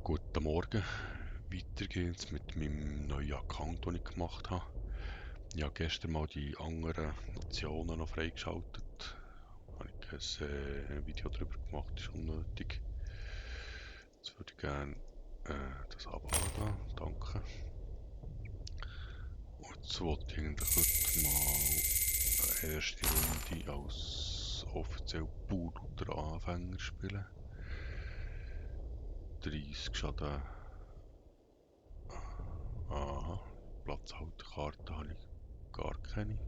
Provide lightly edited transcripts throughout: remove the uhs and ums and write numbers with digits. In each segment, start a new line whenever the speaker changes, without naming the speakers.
Guten Morgen. Weiter geht's mit meinem neuen Account, den ich gemacht habe. Ich habe gestern mal die anderen Nationen noch freigeschaltet. Habe ich kein Video darüber gemacht, ist unnötig. Jetzt würde ich gerne das abladen. Danke. Und jetzt wollte ich eigentlich heute mal eine erste Runde als offiziell Bulldozer Anfänger spielen. 30 Schaden. Aha. Platzhalterkarte habe ich gar keine. Ein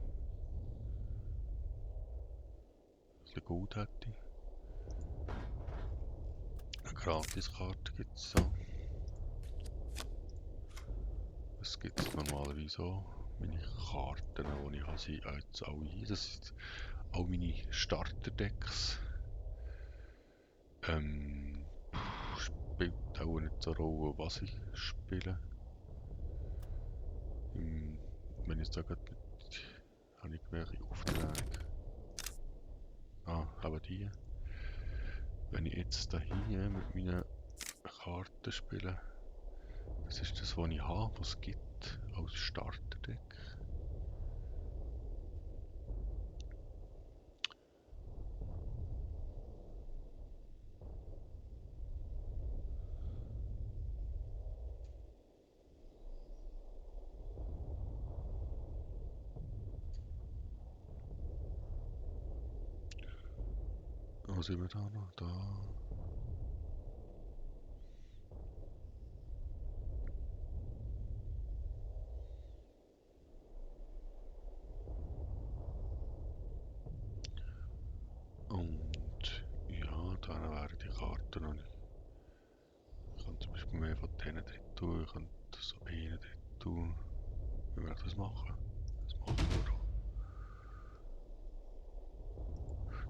bisschen gut hätte. Eine Gratiskarte gibt es so. Das gibt es normalerweise auch. Meine Karten, die ich habe, sind jetzt alle hier. Das sind all meine Starterdecks. Spielt auch nicht so eine Rolle, was ich spiele. Wenn ich sage, habe ich welche Aufträge. Aber die. Wenn ich jetzt hier mit meinen Karten spiele, das ist das, was ich habe, was es gibt als Starterdeck. Wo sind wir da noch? Da. Und ja, dann wären die Karten noch nicht. Ich kann zum Beispiel mehr von denen drin tun, ich kann so einen drin tun. Wie wir das machen? Das machen wir doch.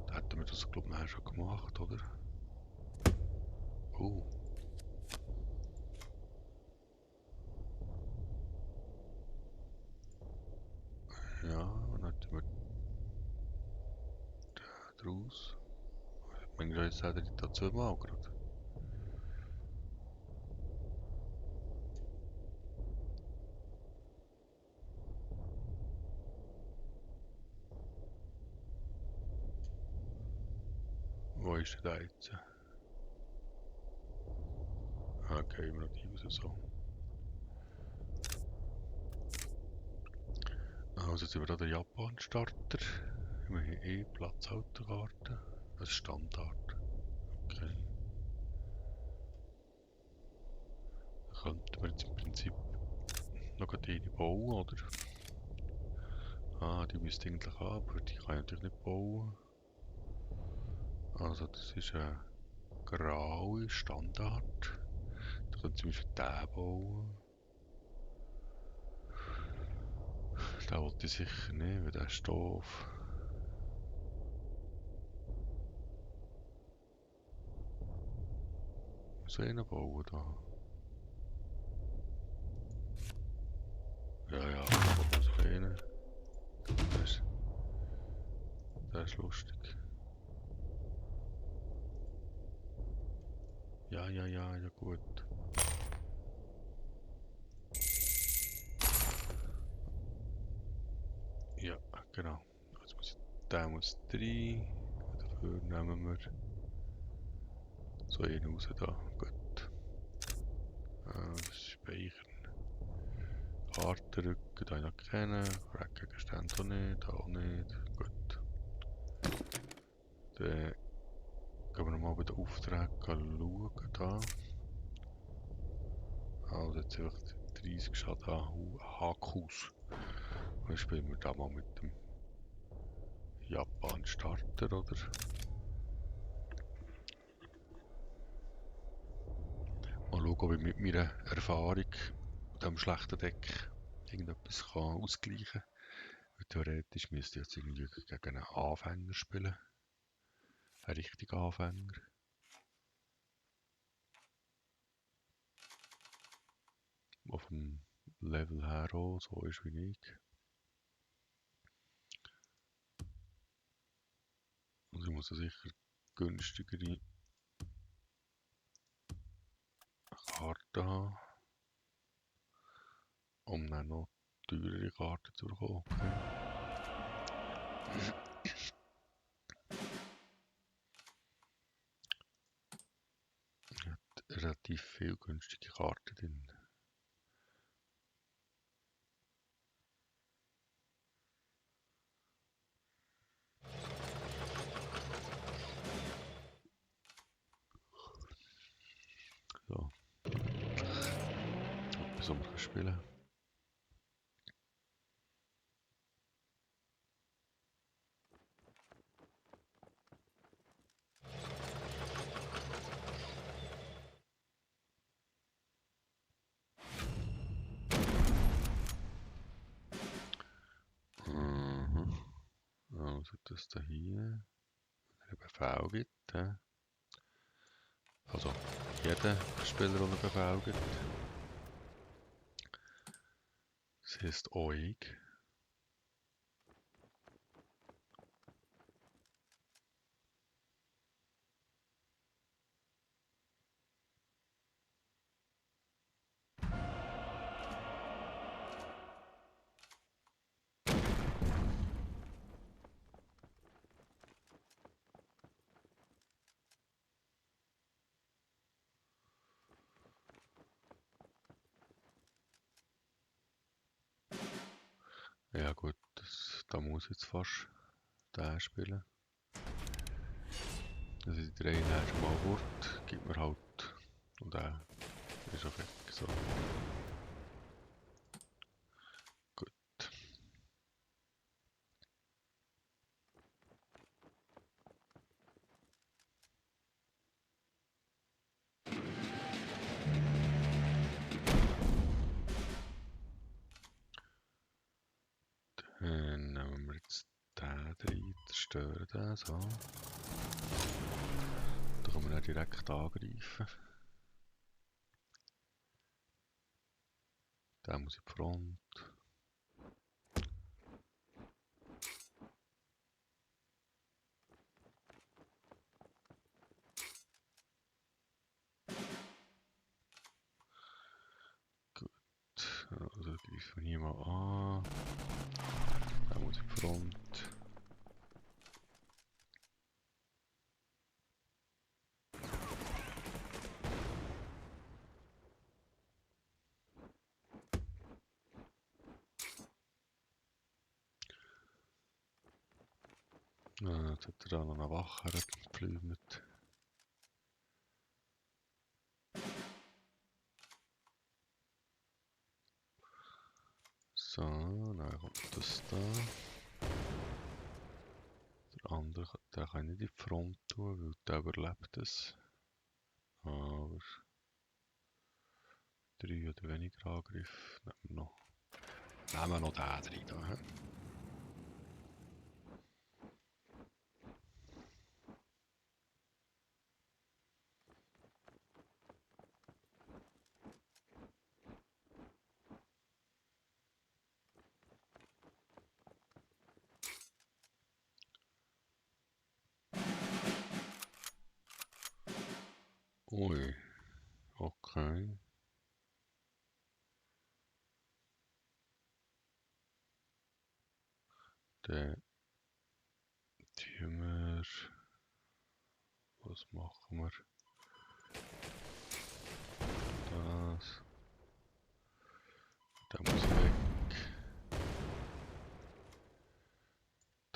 Da hätten wir das, glaube ich, schon gemacht, oder? Oh. Ja, dann hätten wir den draus. Manchmal jetzt hätte ich da zweimal gerade. Wo ist denn der jetzt? Okay, immer noch die raus so. Also jetzt sind wir da der Japan-Starter. Wir haben Platzhalterkarte. Das ist Standard. Okay. Dann könnten wir jetzt im Prinzip noch eine bauen, oder? Die müsste eigentlich haben, aber die kann ich natürlich nicht bauen. Also das ist eine graue Standard. Da können zum Beispiel den bauen. Den wollte ich sicher nicht, weil der ist doof. Ich muss einen bauen da. Ja, ich muss einen. Der ist lustig. Ja, gut. Ja, genau. Jetzt muss der muss rein. Dafür nehmen wir so einen raus da. Gut. Speichern. Kartenrücken, da noch kennen. Rackgegenstände auch nicht, auch nicht. Gut. Dann gehen wir nochmal bei den Aufträgen schauen. Da. Also jetzt einfach 30 Schaden HQs. Dann spielen wir da mal mit dem Japan-Starter, oder? Mal schauen, ob ich mit meiner Erfahrung mit diesem schlechten Deck irgendetwas kann ausgleichen kann. Theoretisch müsste ich jetzt irgendwie gegen einen Anfänger spielen. Ein richtiger Anfänger. Auf dem Level her auch so ist wie ich. Also ich muss sicher günstigere Karten haben, um dann noch teurere Karten zu bekommen. Okay. Hat relativ viel günstige Karten drin. So. Etwas, was wir spielen können. Also das da hier einen Befehl gibt. Also jeder Spieler, der einen Befehl gibt. Das heisst auch ich. Ja gut, da muss ich jetzt fast den spielen. Also die drei nehmen schon mal Wort, gibt mir halt und der ist auch weg. So. Gut. Dann nehmen wir jetzt den rein, zerstören den, so. Da können wir dann direkt angreifen. Der muss in die Front. Also greifen wir hier mal an. Der muss in die Front. Jetzt hat er da noch eine Wache gepflügt. So, dann kommt das da. Der andere, der kann nicht in die Front tun, weil der überlebt es. Aber 3 oder weniger Angriff nehmen wir noch den rein. Da. Ui, okay. Dann tun wir. Was machen wir? Das. Der muss weg.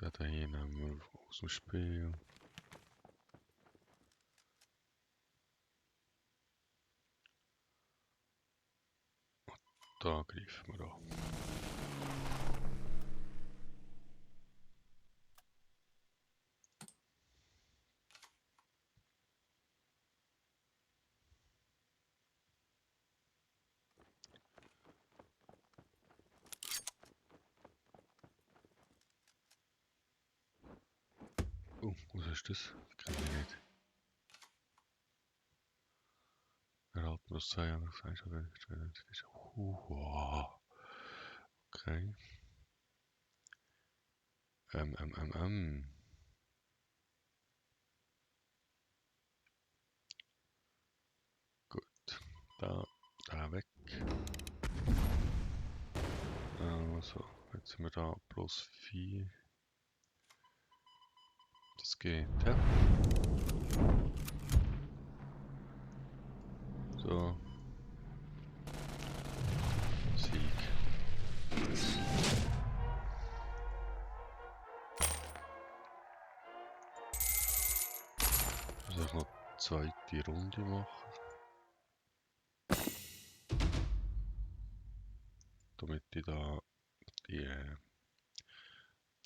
Den hier nehmen wir aus dem Spiel. Da greifen wir an. Was ist das? Kann ich nicht. Erhalten wir das 2 Angriffseinstellungen. Wow. Okay. Gut. Da Also, jetzt sind wir da plus 4. Das geht, ja. So. Sieg. Ich muss noch eine zweite Runde machen. Damit ich da die,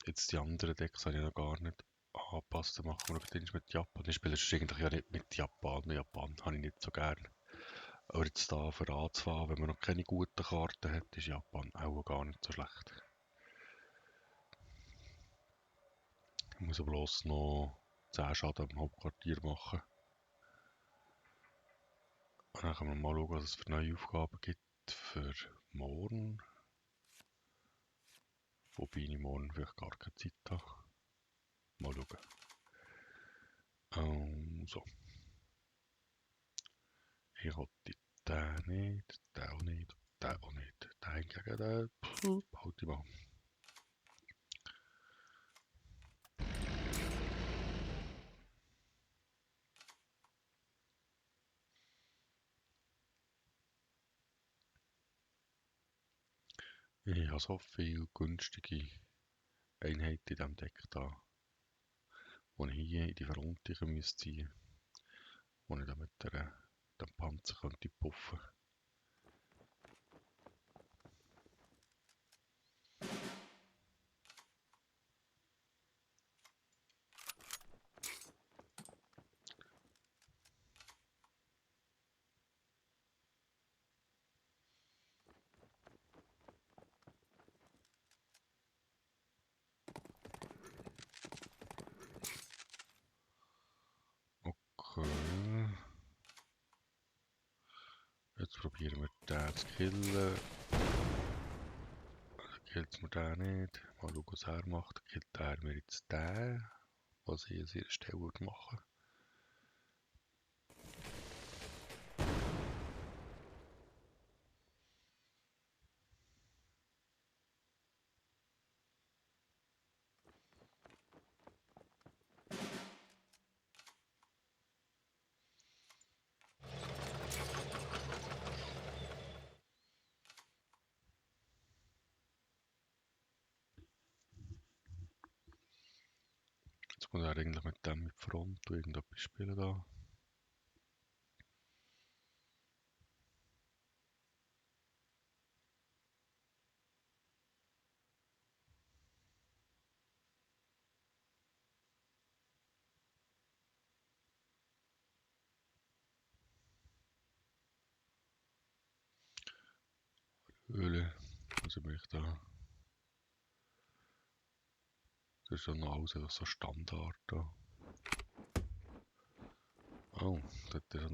jetzt die anderen Decks habe ich noch gar nicht angepasst. Dann machen wir noch den mit Japan. Ich spiele sonst eigentlich ja nicht mit Japan. Japan habe ich nicht so gern. Aber jetzt da für anzufangen, wenn man noch keine guten Karten hat, ist Japan auch gar nicht so schlecht. Ich muss bloß noch 10 Schaden im Hauptquartier machen. Und dann können wir mal schauen, was es für neue Aufgaben gibt für morgen. Wobei ich morgen vielleicht gar keine Zeit habe. Mal schauen. So. Ich wollte den nicht, den auch nicht, den auch nicht. Den hingegen, den behalte ich mal. Ich habe so viele günstige Einheiten in diesem Deck da, die ich hier in die Verunterung müsste ziehen, wo ich dann mit dem Panzer könnte puffen. Okay. Jetzt probieren wir den zu killen. Killt mir den nicht. Mal schauen, was er macht. Killt er mir jetzt den, was ich an seiner Stelle machen würde. Jetzt muss er eigentlich mit dem mit Front und irgendetwas spielen da. Höhle. Also bin ich da. Das ist ja noch alles einfach so Standard da. Oh, dort ist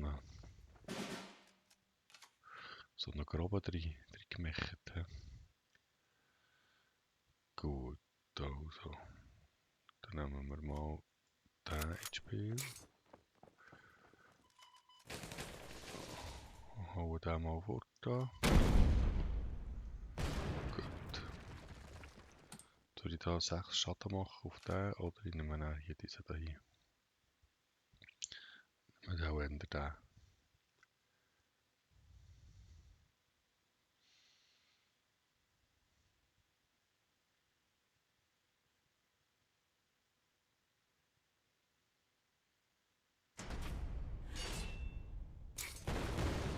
so eine Grabe drin gemacht. Gut, also. Dann nehmen wir mal den ins Spiel. Hauen den mal fort da. Gut. Soll ich da 6 Schaden machen auf den oder ich nehme dann hier diesen da hin? Nehmen wir auch ändern den.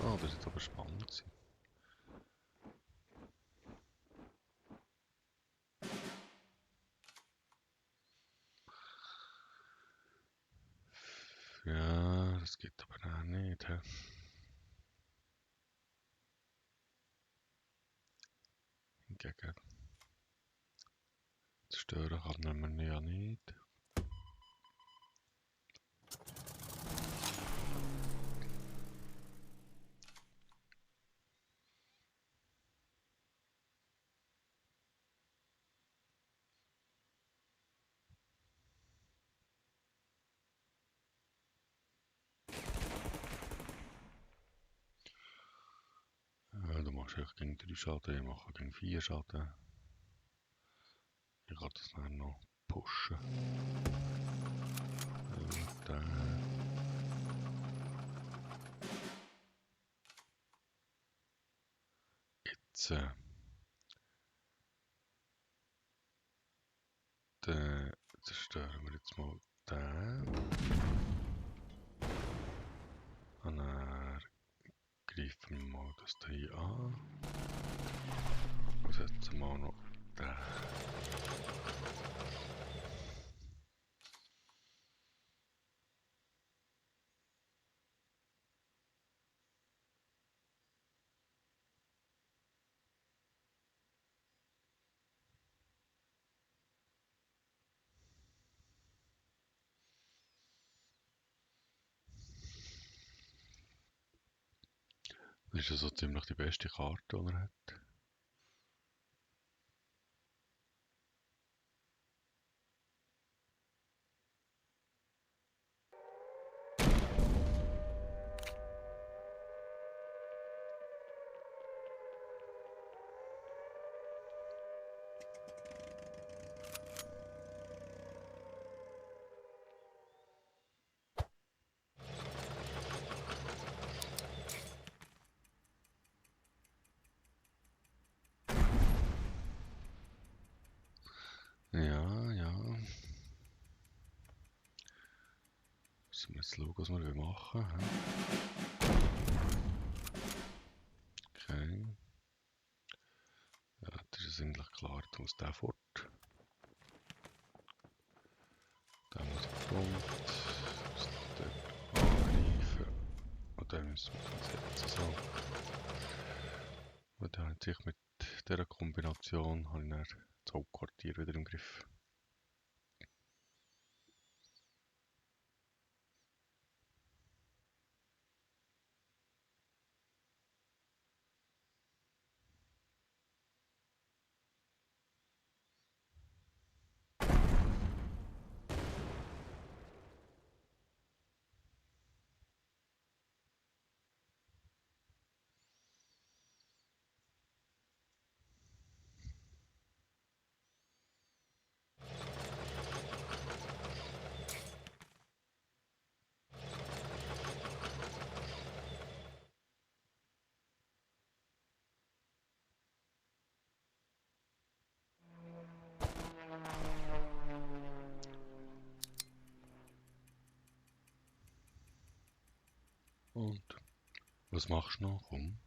Ah, das ist jetzt aber spannend gewesen. Ja, das geht aber auch nicht. He? Hingegen zerstören kann man ja nicht. Du machst echt gegen 3 Schaden, ich mache gegen 4 Schaden. Ich kann das dann noch pushen. Jetzt zerstören wir jetzt mal den. Und dann greifen wir mal das hier an. Und setzen wir auch noch den. Das ist ja so ziemlich die beste Karte, die er hat. Ja, ja. Müssen wir jetzt schauen, was wir machen wollen. Okay. Ja, das ist eigentlich klar, jetzt muss der fort. Der muss in Front. Muss dort angreifen. Und dann müssen wir dann setzen. So. Und dann hat sich mit dieser Kombination habe ich dann das Hauptquartier wieder im Griff. Und was machst du noch? Komm.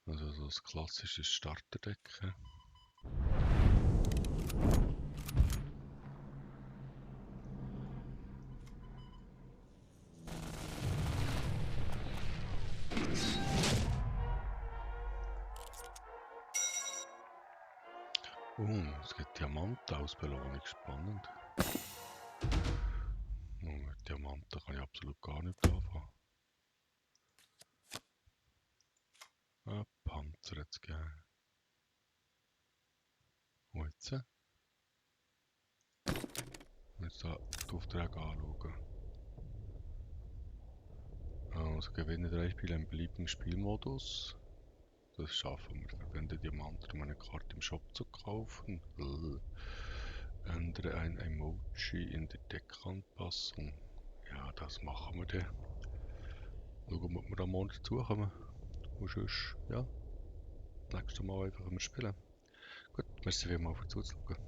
Also so das klassische Starterdeck. Es gibt Diamanten als Belohnung, spannend. Mit Diamanten kann ich absolut gar nicht anfangen. Panzer jetzt gegeben. Und jetzt? Jetzt da die Aufträge anschauen. Also gewinne 3 Spiele im beliebigen Spielmodus. Das schaffen wir. Verwende Diamanten, um eine Karte im Shop zu kaufen. Ändere ein Emoji in der Deckanpassung. Ja, das machen wir dann. Schauen wir, ob wir da morgen dazukommen. Und sonst, ja, nächstes Mal einfach mal spielen. Gut, merci vielmals für Zuschauen.